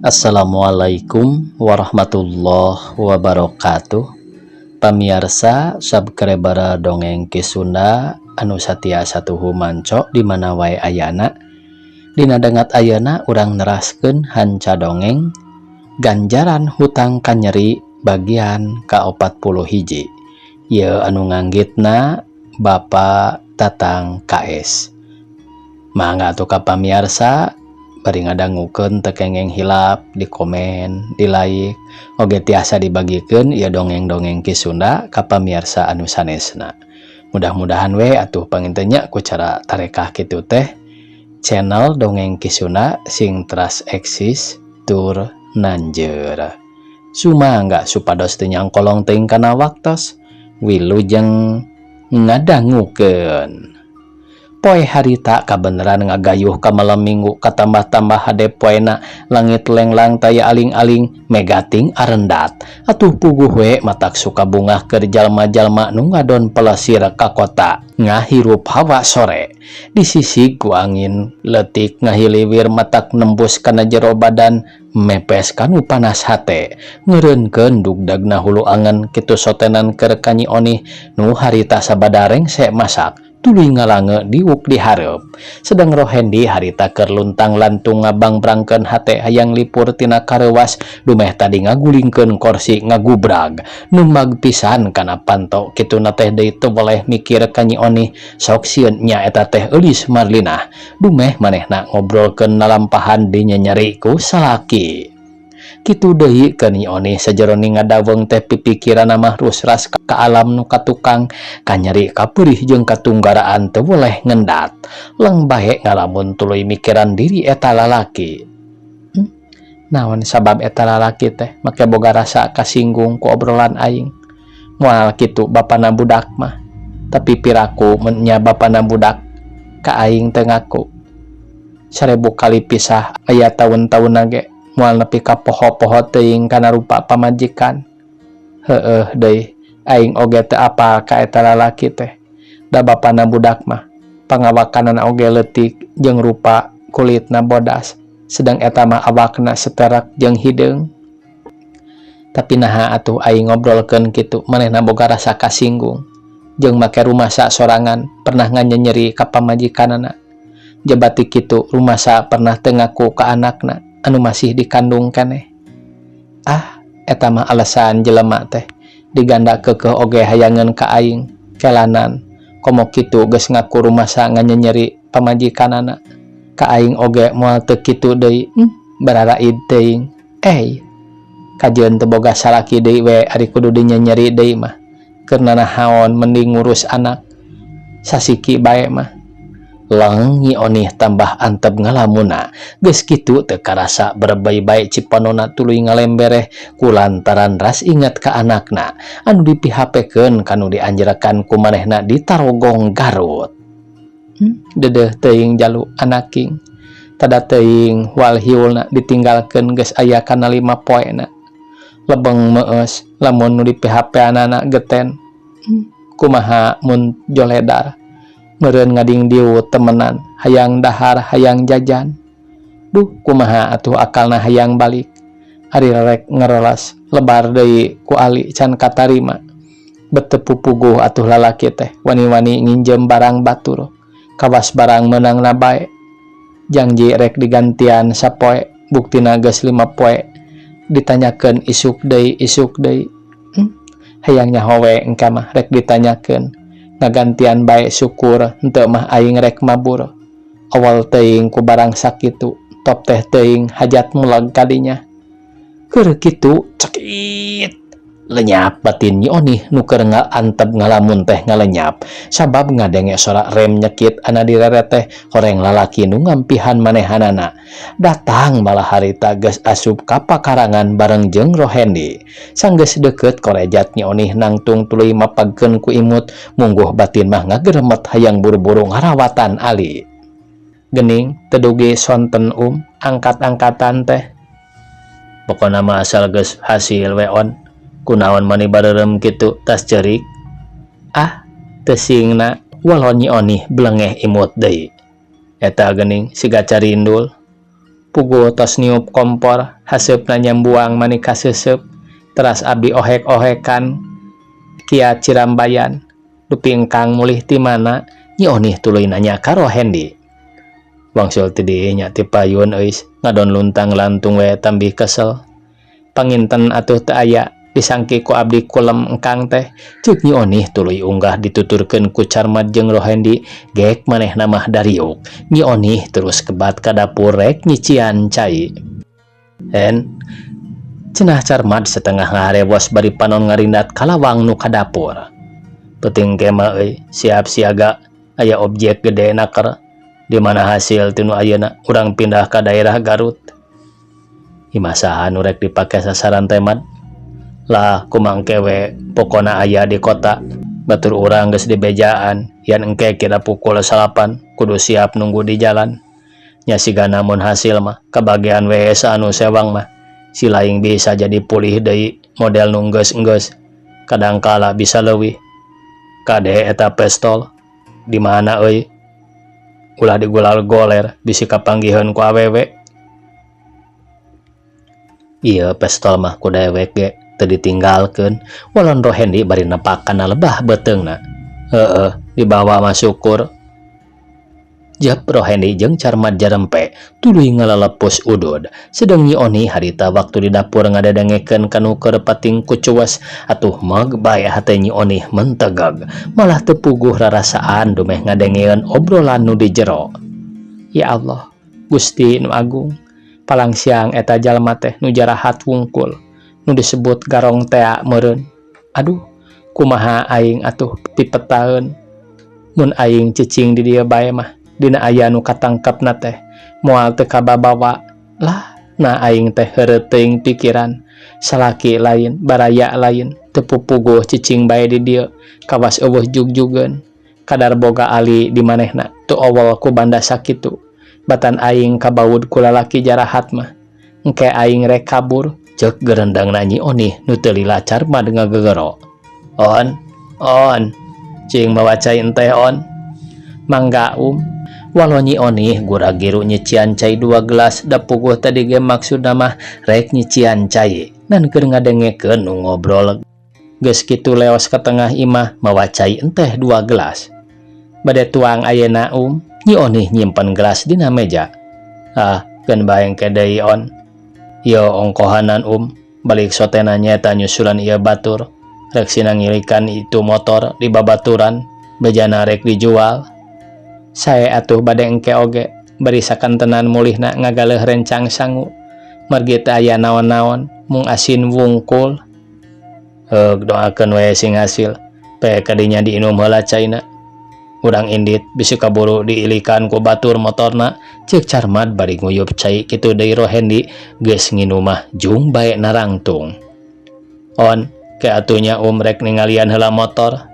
Assalamualaikum warahmatullahi wabarakatuh. Pamiarsa subscriber Dongeng Ki Sunda anu satia satuhu manco di mana wae ayana. Dina dangat ayeuna urang neraskeun hanca dongeng Ganjaran Hutang Kanyeri bagian ka-41. Ieu anu nganggitna Bapak Tatang KS. Mangga atuh ka pamiarsa bari ngadangukeun teu kenging hilap di komen, di like, oge tiasa dibagikeun ieu dongeng-dongeng Ki Sunda ka pamiarsa anu sanesna. Mudah-mudahan we atuh panginten nya ku cara tarekah kitu teh channel Dongeng Ki Sunda sing teras eksis tur nanjeur. Sumangga supados teu nyangkolong teuing kana waktos, wilujeng ngadangukeun. Poe harita kabeneran ngagayuh ka malam Minggu katambah-tambah hade poena, langit lenglang taya aling-aling, megating arendat. Atuh puguh we matak suka bungah keur jalma-jalma nu ngadon pelesir ka kota ngahirup hawa sore. Disisig ku angin leutik ngahiliwir matak nembus kana jero badan, mepes kanu panas hate, ngeureunkeun dugdagna hulu angen kitu sotenan keur ka Nyi Onih nu harita sabada rengse masak tuluy ngalange diuk di hareup. Sedang Rohendi harita keur luntang-lantung ngabangbrangkeun hate hayang lipur tina kareuwas dumeh tadi ngagulingkeun korsi ngagubrag. Numbag pisan kana panto kituna teh deui teu weleh mikir ka Nyi Onih, sok sieun nya eta teh Eulis Marlinah dumeh manehna ngobrolkeun lalampahan dinyenyeri ku salaki. Kitu deui keur Nyi Onih sajeroning ngadaweng teh pipikiranna mah rusras ka alam nu katukang, kanyeri kapeurih jeung katunggaraan teu weleh ngendat. Leng bae ngalamun tuluy mikiran diri eta lalaki. Naon sabab eta lalaki teh make boga rasa kasinggung ku obrolan aing? Moal kitu bapana budak mah. Tapi piraku mun nya bapana budak ka aing teu ngaku. 1000 kali pisah aya taun-taunna ge moal nepi ka poho-poho teuing kana rupa pamajikan. Heueuh deui aing oge teu apal ka eta lalaki teh. Da bapana budak mah pangawakanana oge leutik jeung rupa kulitna bodas, sedang eta mah awakna seterak jeung hideung. Tapi naha atuh aing ngobrolkeun kitu manehna boga rasa kasinggung jeung make rumasa sorangan pernah nganyenyeri ka pamajikanana. Jabati kitu rumasa pernah teu ngaku ka anakna anu masih dikandung keneh. Ah, eta mah alasan jelema teh diganda keukeuh oge hayangeun ka aing kelanan komo kitu geus ngaku rumasa nganyenyeri pamajikanana. Ka aing oge moal teu kitu deui, bararaid teuing. Ey, kajeun teu boga salaki deui we ari kudu dinyenyeri deui mah. Keur nanahaon mending ngurus anak sasiki bae mah. Leng Nyi Onih tambah antep ngalamunna. Geus kitu teu karasa berebay bae cipanona tuluy ngalembereh kulantaran ras inget ka anakna anu dipihapekeun kanu dianjerekan ku manehna di Tarogong Garut. Dedeuh teuing jalu anaking. Tada teuing wal hiulna ditinggalkeun geus aya kana 5 poena. Lebeng meueus lamun nu dipihapeanana geten. Kumaha mun joledar? Meureun ngadingdiu temenan hayang dahar hayang jajan. Duh, kumaha atuh akalna hayang balik. Ari rek ngerelas lebar deui ku ali can katarima. Beteu pupuguh atuh lalaki teh wani-wani nginjem barang batur. Kawas barang meunangna bae. Jangji rek digantian sapoe buktina geus 5 poe. Ditanyakeun isuk deui isuk deui. Hayang nyaho we engke mah rek ditanyakeun. Ngagantian bae syukur henteu mah aing rek mabur. Awal teuing ku barang sakitu top teh teuing hajat mulag kadinya. Keur kitu cekit lenyap batin Nyi Onih nu keur antep ngalamun teh ngalenyap sabab ngadenge sora rem nyekit ana direret teh horeng lalaki nu ngampihan manehanana. Datang malah harita geus asup ka pakarangan bareng jeung Rohendi. Sanggeus deukeut korejat Nyi Onih nangtung tuluy mapagkeun ku imut, mungguh batin mah ngageremet hayang buru-buru ngarawatan Ali. Gening teu dugi sonten angkat-angkatan teh. Pokona mah asal geus hasil we on. Kunaon mani bareureum kitu tas ceurik? Ah, teu singna walon Nyi Onih blengeh imut deui. Eta geuning siga carindul. Puguh tos niup kompor, haseupna nyambuang mani kaseuseup, teras abdi ohek-ohekan kiat cirambayan. Dupi engkang mulih ti mana? Nyi Onih tuluy nanya ka Rohendi. Wangsul ti dieu nya ti payun euis, ngadon luntang lantung we tambih kesel. Panginten atuh teu aya, disangki ku abdi kulem engkang teh, ceuk Nyi Onih tuluy unggah dituturkeun ku Carmad jeung Rohendi, gek manehna mah dariuk. Nyi Onih terus kebat ka dapur rek nyician cai. En, cenah Carmad setengah ngaharewos bari panon ngarindat ka lawang nu ka dapur. Peuting ke mah euy, siap siaga, aya objek gede naker, di mana hasil ti nu ayeuna urang pindah ka daerah Garut. Imah saha nu rek dipake sasaran teh Mad? Lah kumaha engke we pokona aya di kota. Batur urang geus dibejaan yen engke kira pukul salapan kudu siap nunggu di jalan. Nya sigana mun hasil mah kabagean we anu sewang mah. Si laing bisa jadi pulih deui model nu enggeus-enggeus. Kadangkala bisa leuwih. Kade eta pestol di mana euy? Ulah digulal goler bisi kapanggiheun ku awewe. Ieu pestol mah ku dewek ge teu ditinggalkeun. Walon Rohendi bari nepak kana lebah beuteungna. Heueuh, dibawa mah syukur. Jep Rohendi jeung Carmad jarempe tuluy ngalelepus udud. Sedeng Nyi Oni harita waktu di dapur ngadedengekeun kanu keur pating kucues atuh meg bae hate Nyi Oni mentegeg. Malah teu puguh rarasaan dumeh ngadengeun obrolan nu di jero. Ya Allah, Gusti nu Agung, palang siang eta jalma teh nu jarahat wungkul, nu disebut garong tea meureun. Aduh, kumaha aing atuh pipetaeun. Mun aing cicing di dieu bae mah dina aya nu katangkepna teh moal teu kababawa. Lah, nah aing teh heureut teuing pikiran. Salaki lain, baraya lain, teu pupuguh cicing bae di dieu, kawas eueuh jugjugeun. Kadar boga ali di manehna teu owol ku banda sakitu. Batan aing kabaud ku lalaki jarahat mah. Engke aing rek kabur, ceuk gerendengna Nyi Onih nu teu lila Carmad ngagegero. On, on, cing mawa cai enteh on. Mangga um. Walau Nyi Onih gura-giru nyician cai 2 gelas da puguh tadi ge maksudna mah rek nyician cai. Nan keur ngadengekeun nu ngobrol. Geus kitu leos ka tengah imah mawa cai enteh 2 gelas. Bade tuang ayeuna um. Nyi Onih nyimpen gelas dina meja. Ah, keun bae engke deui on. Ieu ongkohanan um, balik sotena nyaeta nyusulan ieu batur. Rek sinangilikan itu motor di babaturan, bejana rek dijual. Sae atuh bade engke oge, bari sakantenan mulihna ngagaleuh rencang sangu. Margi teu aya naon-naon, mung asin wungkul. Heug doakeun we sing hasil, pe kadinya diinum heula caina. Urang indit bisi kaburu diilikan ku batur motorna, ceuk Carmad bari nguyup cai kitu deui Rohendi geus nginum mah jung bae narangtung. On, ke atunya um rek ningalian heula motor.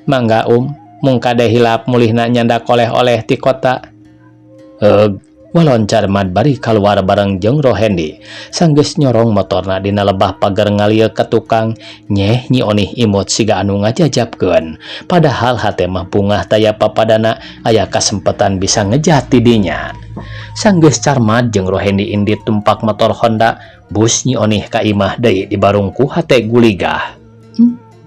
Mangga um, mung kade hilap mulihna nyandak oleh-oleh ti kota. Heug, walon Carmad bari kaluar bareng jeung Rohendi. Sanggeus nyorong motorna dina lebah pagar ngalieu ka tukang, nyeh Nyi Onih imut siga anu ngajajabkeun. Padahal hate mah bungah taya papadana aya kasempetan bisa ngejat ti dinya. Sanggeus Carmad jeung Rohendi indit tumpak motor Honda, bus Nyi Onih ka imah deui dibarung ku hate guligah.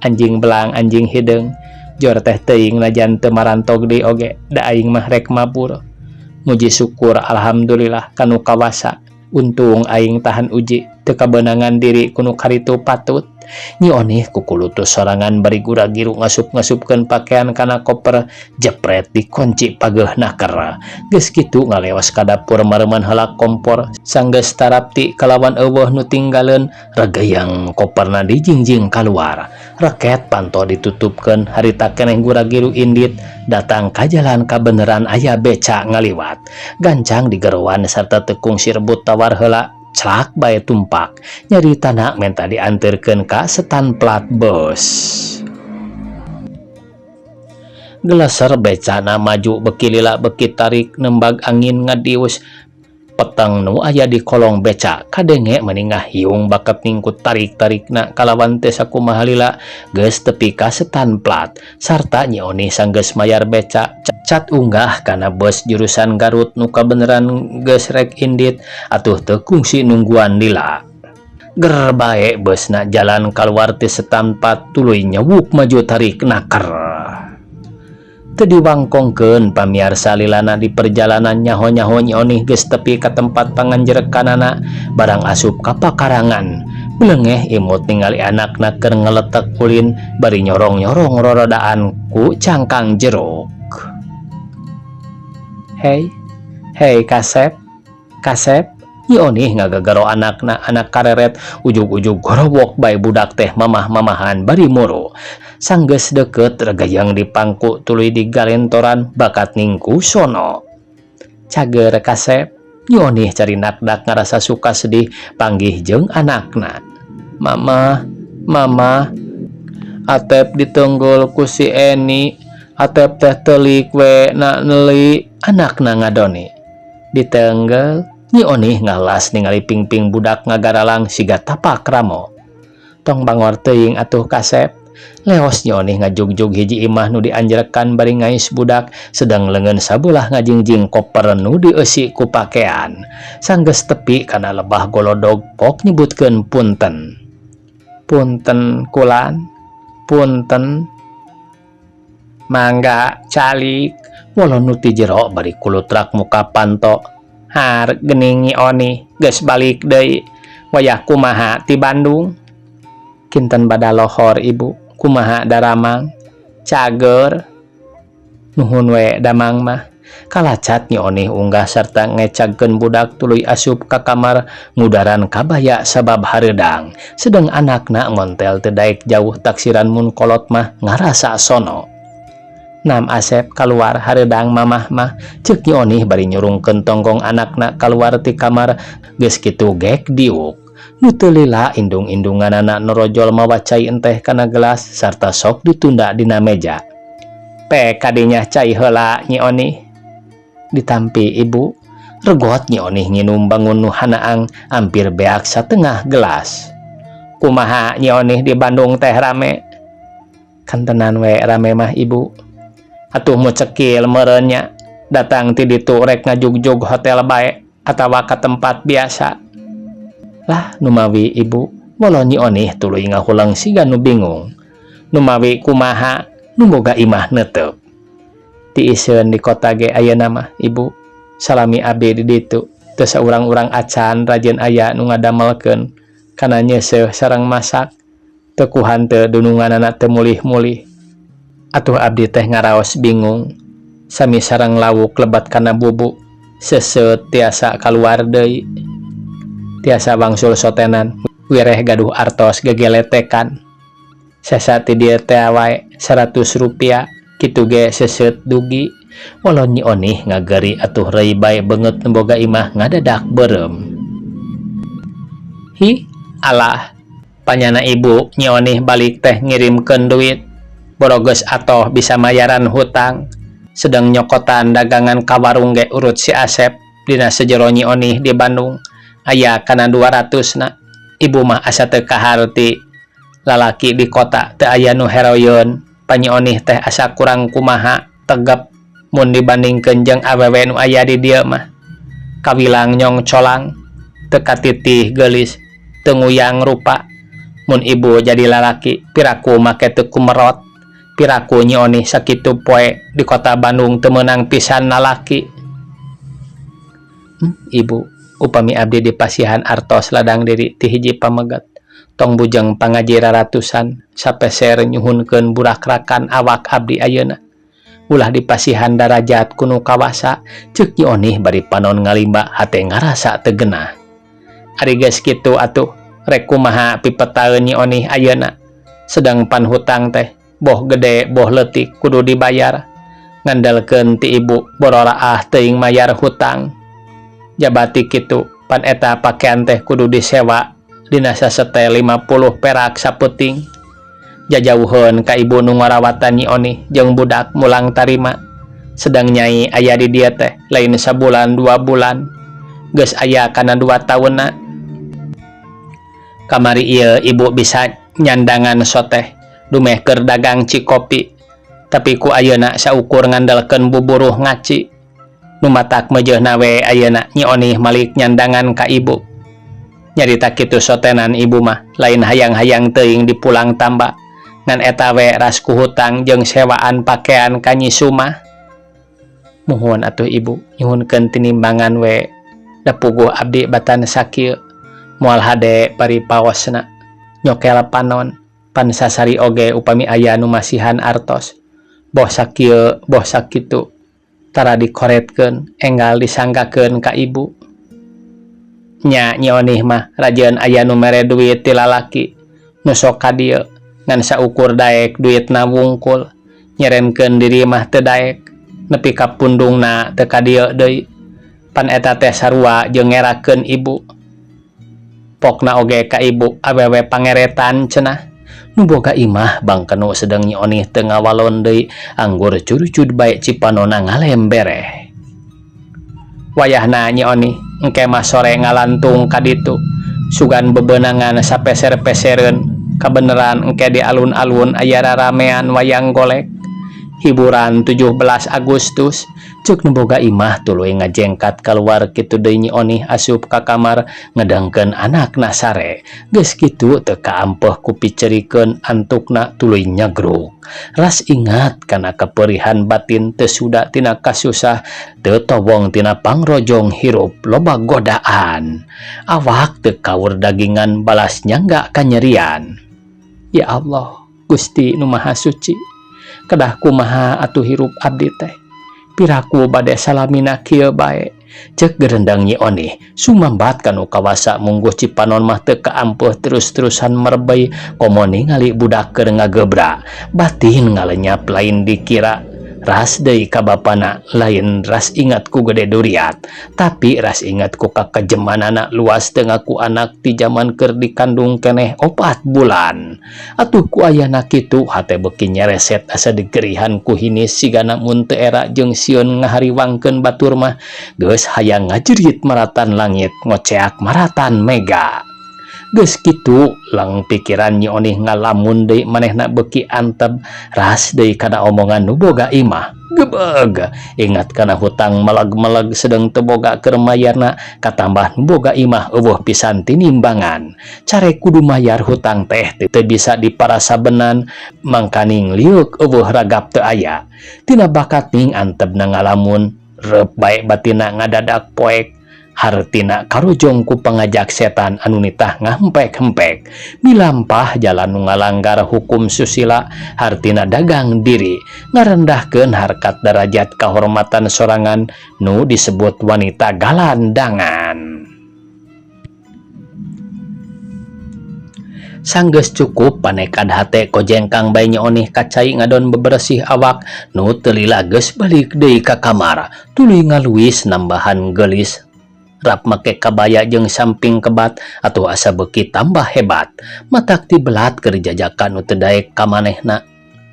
Anjing belang anjing hideung, jor teh teuing najan teu marantog deui oge, da aing mah rek mabur. Muji syukur alhamdulillah kanu kawasa. Untung aing tahan uji teu kabeunangan diri ku nu karitu patut. Nyi Onih kukulutus sorangan bari gura-giru ngasup-ngasupkeun pakaian kana koper, jepret dikunci pageuh naker. Geus kitu ngalewas ka dapur mareuman heula kompor, sanggeus tarapti kalawan eueuh nu tinggaleun, regeyang koperna dijingjing kaluar. Reket panto ditutupkeun harita keneh gura-giru indit datang ka jalan kabeneran aya beca ngaliwat. Gancang digeroan sarta teu kungsi rebut tawar heula, celak bae tumpak. Nyaritana menta dianterkeun ka setan plat bus. Geleser becana maju beki lila beki tarik nembag angin ngadius. Peteng nu aya di kolong beca kadenge meni ngahiung baketing ku tarik-tarikna kalawan teu sakumaha lila geus tepi ka setanplat sarta Nyi Onih sanggeus mayar beca cat unggah kana bus jurusan Garut nu kabeneran geus rek indit atuh teu kungsi nungguan lila. Ger bae busna jalan kaluar ti setanplat tuluy nyewuk maju tarik naker. Teu diwangkongkeun pamiarsa lilana di perjalanan nyaho-nyaho Nyi Onih geus tepi ka tempat panganjerekanana barang asup ka pakarangan. Belengeh imut ningali anakna keur ngeletek ulin bari nyorong-nyorong rorodaan ku cangkang jeruk. Hei, hei kasep, kasep, Nyi Onih ngagagaro anakna anak kareret ujug-ujug gorowok bae budak teh mamah-mamahan bari muru. Sanggeus deukeut regayang dipangku tuluy digalentoran bakat ningku sono. Cager kasep, Nyi Onih carinakdak ngarasa suka sedih panggih jeung anakna. Mama, mama, Atep ditenggel ku si Eni, Atep teh teulik we na neuli, anakna ngadoni. Ditenggel, Nyi Onih ngalas ningali pingping budak ngagaralang siga tapak ramo. Tong bangor teuing atuh kasep. Leos Nyi Onih ngajugjug hiji imah nu dianjerekan bari ngais budak sedang leungeun sabelah ngajingjing koper nu dieusi ku pakean. Sanggeus tepi kana lebah golodog pok nyebutkeun punten. Punten kulan, punten. Mangga calik, wolo nu ti jero bari kulutrak muka panto. Har geuning Nyi Onih geus balik deui wayah kumaha ti Bandung. Kinten bada lohor ibu, kumaha daramang, cager. Nuhun we damang mah. Kalacat Nyi Onih unggah sarta ngecagkeun budak tuluy asup ka kamar ngudaran kabaya sabab hareudang. Sedeng anakna ngontel teu daek jauh taksiran mun kolot mah ngarasa sono. Nam Asep kaluar hareudang mamah mah, ceuk Nyi Onih bari nyurungkeun tonggong anakna kaluar ti kamar geus kitu gek diuk. Nu teu lila indung-indunganana norojol mawa cai enteh kana gelas sarta sok ditunda dina meja. Pek kadinya cai heula Nyi Onih. Ditampi ibu, regot Nyi Onih nginum bangun nu hanaang ampir beak satengah gelas. Kumaha Nyi Onih di Bandung teh rame? Kantenan we rame mah ibu. Atuh mu cekil meureun nya, datang ti ditu rek ngajugjug hotel bae atawa ka tempat biasa. Lah numawi ibu, wolo Nyi Onih tuluy ngahuleng siga nu bingung. Numawi kumaha nu boga imah neuteup. Tiiseun di kota ge ayeuna mah ibu, salami abdi di ditu teu saurang-urang acan rajin aya nu ngadamelkeun kana nyeuseuh sareng masak. Teu kuhan teu dununganana teu mulih-mulih. Atuh abdi teh ngaraos bingung. Sami sareng lawuk lebat kana bubu, seuseut tiasa kaluar deui. Tiasa wangsul sotenan, wireh gaduh artos gegeletekan. Sesa ti dieu teh wae 100 rupiah, kitu ge seuseut dugi. Wolo Nyi Onih ngageri atuh reuy bae beungeut nu boga imah ngadadak beureum. Hi, alah, panyana ibu Nyi Onih balik teh ngirimkeun duit. Borogeus atoh bisa mayaran hutang. Sedang nyokotan dagangan ka warung ge urut si Asep dina sejero Nyi Onih di Bandung. Aya kana 200 na. Ibu mah asa teu kaharti. Lalaki di kota teu aya nu heroyeun. Pa Nyi Onih teh asa kurang kumaha tegep mun dibandingkeun jeung awewe nu aya di dieu mah. Kawilang nyong colang, teu katitih geulis, teu nguyang rupa. Mun ibu jadi lalaki piraku make teu kumerot. Piraku Nyi Onih sakitu poe di kota Bandung teu meunang pisan lalaki. Ibu, upami abdi dipasihan artos ladang diri ti hiji pameget. Tong bujeng pangaji raratusan sapeser nyuhunkeun burakrakan awak abdi ayeuna. Ulah dipasihan darajat ku nu kawasa, ceuk Nyi Onih bari panon ngalimba hate ngarasa teu genah. Ari geus kitu atuh rek kumaha pipetaeun Nyi Onih ayeuna. Sedang pan hutang teh boh gede boh leutik kudu dibayar. Ngandalkeun ti ibu bororaah teuing mayar hutang. Jabati kitu pan eta pakean teh kudu disewa dina sasete 50 perak sapeuting. Jajauheun ka ibu nu ngarawatan Nyi Onih jeung budak mulang tarima. Sedang nyai aya di dieu teh lain sabulan 2 bulan. Geus aya kana 2 taunna. Kamari ieu ibu bisa nyandangan soteh dumeh keur dagang cikopi. Tapi ku ayeuna saukur ngandelkeun buburuh ngaci. Nu matak meujeuhna we ayeuna Nyi Onih malik nyandangan ka ibu. Nyarita kitu sotenan ibu mah lain hayang-hayang teuing dipulang tamba. Ngan eta we ras ku hutang jeung sewaan pakean ka Nyi Sumah. Muhun atuh ibu nyuhunkeun tinimbangan we da puguh abdi batan sakieu moal hade bari paosna nyokel panon pan sasari oge upami aya nu masihan artos boh sakieu boh sakitu tara dikoretkeun enggal disanggakeun ka ibu. Nya Nyi Onih mah rajeun aya nu mere duit ti lalaki nu sok ka dieu ngan saukur daek duitna wungkul nyerenkeun diri mah teu daek nepi ka pundungna teu ka dieu deui pan eta teh sarua jeung ngerakeun ibu. Pokna oge ka ibu awewe pangeretan cenah. Nu boga imah bangkenu sedeng Nyi Onih teu ngawalon deui anggur curucud bae cipanona ngalembereh. Wayahna Nyi Onih engke mah sore ngalantung ka ditu sugan bebenangan sapeser-pesereun kabeneran engke di alun-alun aya raramean wayang golek hiburan 17 Agustus. Ceuk nu boga imah tuluy ngajengkat kaluar kitu deui Nyi Onih asup ka kamar ngedengkeun anakna sare. Geus kitu teu kaampeuh ku picerikeun antukna tuluy nyegruk. Ras ingat kana keperihan batin teu suda tina kasusah teu towong tina pangrojong hirup loba godaan. Awak teu kaur dagingan balas nyangga kanyerian. Ya Allah, Gusti nu Maha Suci, kedah kumaha atuh hirup abdi teh. Piraku bade salamina kieu bae. Ceuk gerendang Nyi Onih sumambat kanu kawasa mungguh cipanon mah teu kaampeuh terus-terusan merebei komo ningali budak keur ngagebra. Batin ngalenyap lain dikira. Ras deui ka bapana lain ras ingat ku gede duriat, tapi ras ingat ku kakejemanana luas teu ngaku anak ti jaman keur dikandung keneh 4 bulan. Atuh ku ayana kitu hate beuki nyereset asa digerihan ku hinis sigana mun teu era jeung sieun ngahariwangkeun batur mah geus hayang ngajerit maratan langit ngoceak maratan mega. Geus kitu lang pikiran Nyi Onih ngalamun deui manehna beuki antep ras deui kana omongan nu boga imah. Gebeg ingat kana hutang melag-melag sedeng teu boga keur mayarna katambah nu boga imah eueuh pisan tinimbangan. Care kudu mayar hutang teh teu bisa diparasabenan mangkaning liuk eueuh ragap teu aya. Tina bakat ning antepna ngalamun reup bae batina ngadadak poek. Hartina karujong ku pangajak setan anu nitah ngahempek-hempek milampah jalan nu ngalanggar hukum susila hartina dagang diri ngarendahkeun harkat darajat kahormatan sorangan nu disebut wanita galandangan. Sanggeus cukup panekad hate kojengkang bae Nyi Onih kacai ngadon bebersih awak nu teu lila geus balik deui ka kamar tuluy ngaluis nambahan geulis rap make kabaya jeung samping kebat atau asa beuki tambah hebat matak tibelat keur jajakan nu teu daek ka manehna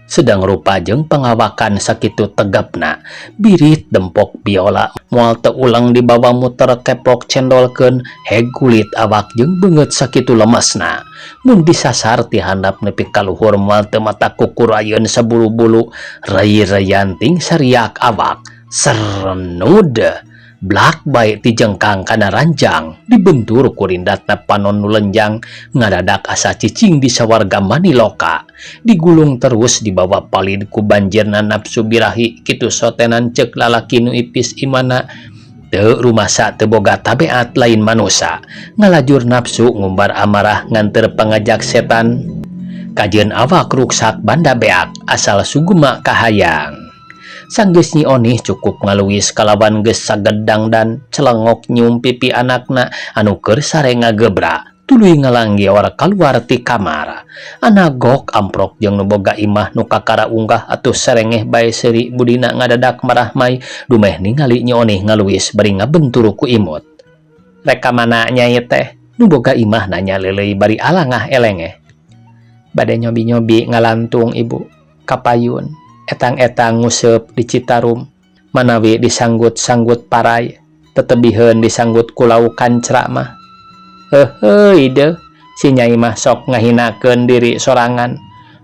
sedang rupa jeung pangawakan sakitu tegapna birit dempok biola moal teu ulang dibawa muter keplok cendolkeun heg kulit awak jeung beungeut sakitu lemesna mun disasar ti handap nepi ka luhur moal teu mata kukurayeun sabulu-bulu rei-reian ting sariak awak sernud blak bae ti jengkang kana ranjang dibentur ku rindatna panon nu lenjang ngadadak asa cicing di sawarga maniloka digulung terus dibawa palid ku banjirna nafsu birahi kitu sotenan ceuk lalaki nu ipis imana teu rumasa teu boga tabeat lain manusa ngalajur nafsu ngumbar amarah nganteur pangajak setan kajeun awak ruksak banda beak asal sugema kahayang. Sanggeus Nyi Onih cukup ngaluis kalawan geus sagedang dan celengok nyium pipi anakna anu keur sare ngagebra tuluy ngalanggeor kaluar ti kamar. Anagok amprok jeung nu boga imah nu kakara unggah atuh serengeh bae seuri budina ngadadak marahmai dumeh ningali Nyi Onih ngaluis bari ngabentur ku imut. Rek ka mana nyai teh? Nu boga imah nanya leuleuy bari alangah elengeh. Bade nyobi-nyobi ngalantung ibu kapayun. Etang-etang nguseup di Citarum manawi disanggut-sanggut parai. Tetebiheun disanggut ku lauk kancra mah. Heuheuy deuh, si Nyai mah sok ngahinakeun diri sorangan.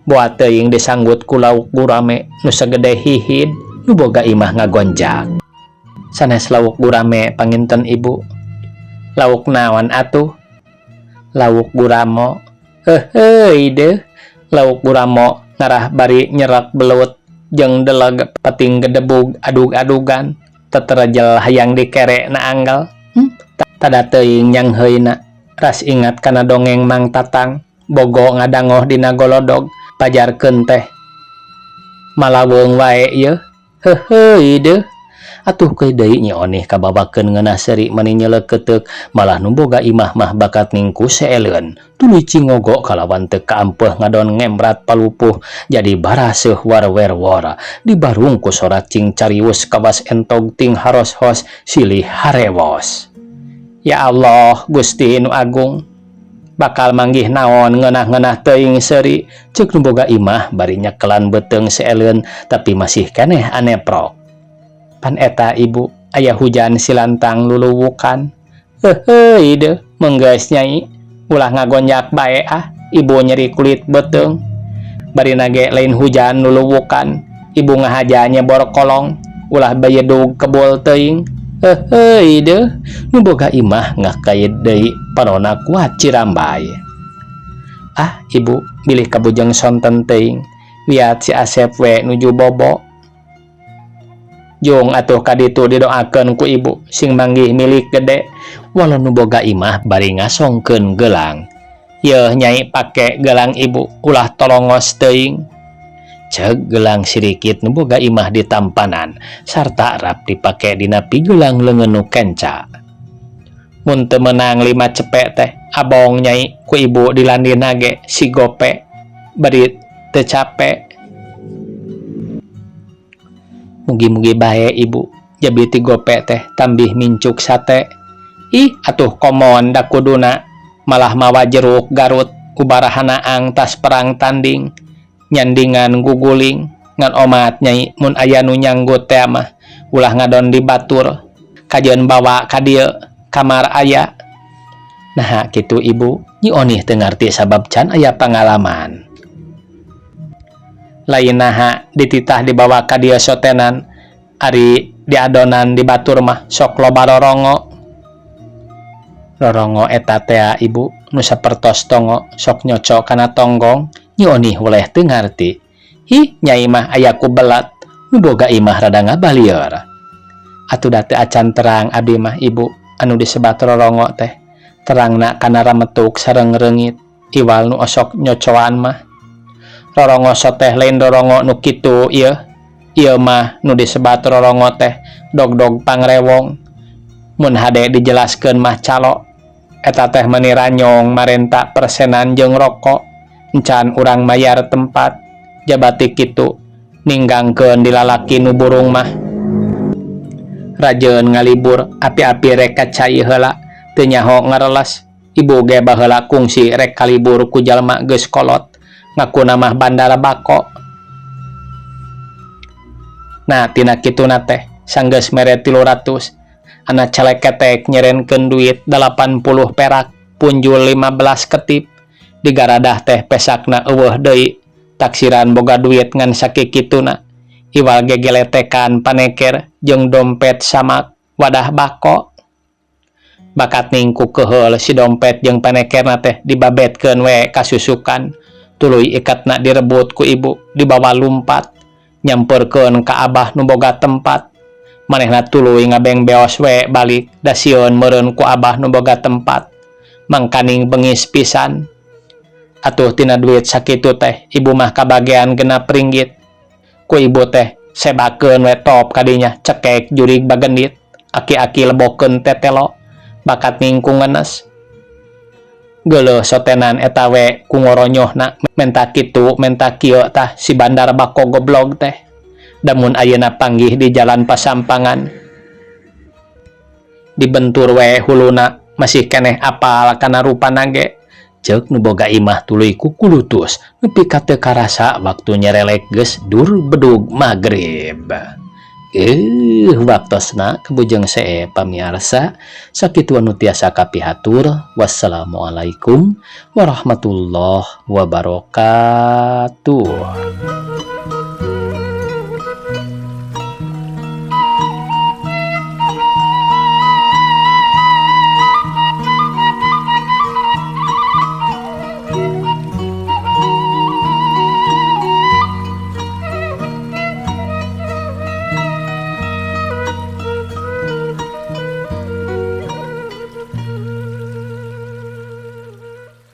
Boa teuing disanggut ku lauk gurame nu sagede hihid, nu boga imah ngagonjak. Sanes lauk gurame panginten Ibu. Lauk naon atuh? Lauk guramo. Heuheuy deuh, lauk guramo ngarah bari nyerak belut jeung deleg pating gedebug adug-adugan teterejel hayang dikere na anggal. Tada teuing nyangheuyna ras ingat kana dongeng Mang Tatang bogo ngadangoh dina golodog pajarkeun teh malaweung wae yeuh. Heuheuy deuh, atuh keun deui Nyi Onih kababakeun ngeunah seuri mani nyeleukeuteup, malah nu boga imah mah bakat ningku seeleun tuluy cingogo kalawan teu kaampeuh ngadon ngemrat palupuh jadi baraseuh war-wer-wor dibarung ku sorak cing carius kawas entog ting haros-hos silih harewos. Ya Allah Gusti nu Agung, bakal manggih naon ngeunah-ngeunah teuing seuri, ceuk nu boga imah bari nyekelan beuteung seeleun tapi masih keneh aneprok. Pan eta Ibu, aya hujan silantang luluwukan. Heuheuy deuh, meunggeus Nyai, ulah ngagonjak bae ah, Ibu nyeri kulit beuteung. Barina ge lain hujan luluwukan, Ibu ngahaja nyebor kolong, ulah bayedug kebul teuing. Heuheuy deuh, nu boga imah ngakaid deui panona kuat cirambay. Ah Ibu, bilih kabujeng sonten teuing, liat si Asep we nuju bobo. Jung atuh kaditu didoakeun ku Ibu sing manggih milik gede, walau nu boga imah bari ngasongkeun gelang. Yeuh Nyai, pake gelang Ibu, ulah tolongos teuing. Ceuk gelang sirikit nu boga imah di tampanan sarta rap dipake dina pigelang leungeun nu kenca. Mun teu meunang 5 cepek teh abong Nyai, ku Ibu dilandina ge si gope bari teu cape. Mugi-mugi bae Ibu, jabi ti gope teh tambih mincuk sate. Ih atuh komon da kuduna malah mawa jeruk Garut ubarahanaang tas perang tanding nyandingan guguling ngan omat Nyai, mun aya nu nyanggut teh mah ulah ngadon di batur, kajeun bawa ka dieu kamar aya. Naha kitu Ibu? Nyi Onih teu ngarti sabab can aya pangalaman. Lain naha, dititah dibawa ka dieu sotenan, ari diadonan di batur mah sok loba rorongo. Rorongo eta tea Ibu, nu sapertos tongo sok nyocok kana tonggong. Nyi Onih weleh teu ngarti. Hi Nyai mah aya ku belat, nu boga imah rada ngabalieur. Atuh da teu acan terang abdi mah Ibu anu disebat rorongo teh, terangna kana rametuk sareng reungit iwal nu osok nyocoan mah. Rorongo soteh lain rorongo nu kitu ieu. Ieu mah nu disebat rorongo teh dogdog pangrewong. Mun hade dijelaskeun mah calo eta teh meuni ranyong marenta persenan jeung rokok encan urang mayar tempat jabati kitu ninggangkeun dilalaki nu burung mah. Rajeun ngalibur api-api rek ka cai heula teu nyaho ngareles. Ibu ge baheula kungsi rek kalibur ku jalma geus kolot ngakuna mah bandar bako. Nah tina kituna teh sanggeus mere 300 anak celeketek nyerenkeun duit 80 perak punjul 15 ketip digaradah teh pesakna eueuh deui taksiran boga duit ngan sakikituna iwal gegeletekan paneker jeung dompet samak wadah bako. Bakat ningku keheul si dompet jeung panekerna teh dibabetkeun we kasusukan tuluy ikatna direbut ku Ibu dibawa lumpat nyamperkeun ka abah nu boga tempat. Manehna tuluy ngabeng beos we balik da sieun meureun ku abah nu boga tempat mangkaning bengis pisan. Atuh tina duit sakitu teh Ibu mah kabagean 6 ringgit. Ku Ibu teh sebakeun we top kadinya cekek jurig bagendit aki-aki lebokeun tetelo bakat ningkung ngenes. Geuleuh sotenan eta we ku ngoronyohna menta kitu menta kieu tah si bandar bako goblog teh. Damun ayeuna panggih di jalan Pasampangan dibentur we huluna masih keneh apal kana rupana ge. Ceuk nu boga imah tuluy kukulutus nepi ka teu karasa waktu nyerelek geus dur bedug magrib. Waktosna kabujeng see, pamiarsa. Sakitu anu tiasa kapihatur. Wassalamualaikum warahmatullahi wabarakatuh.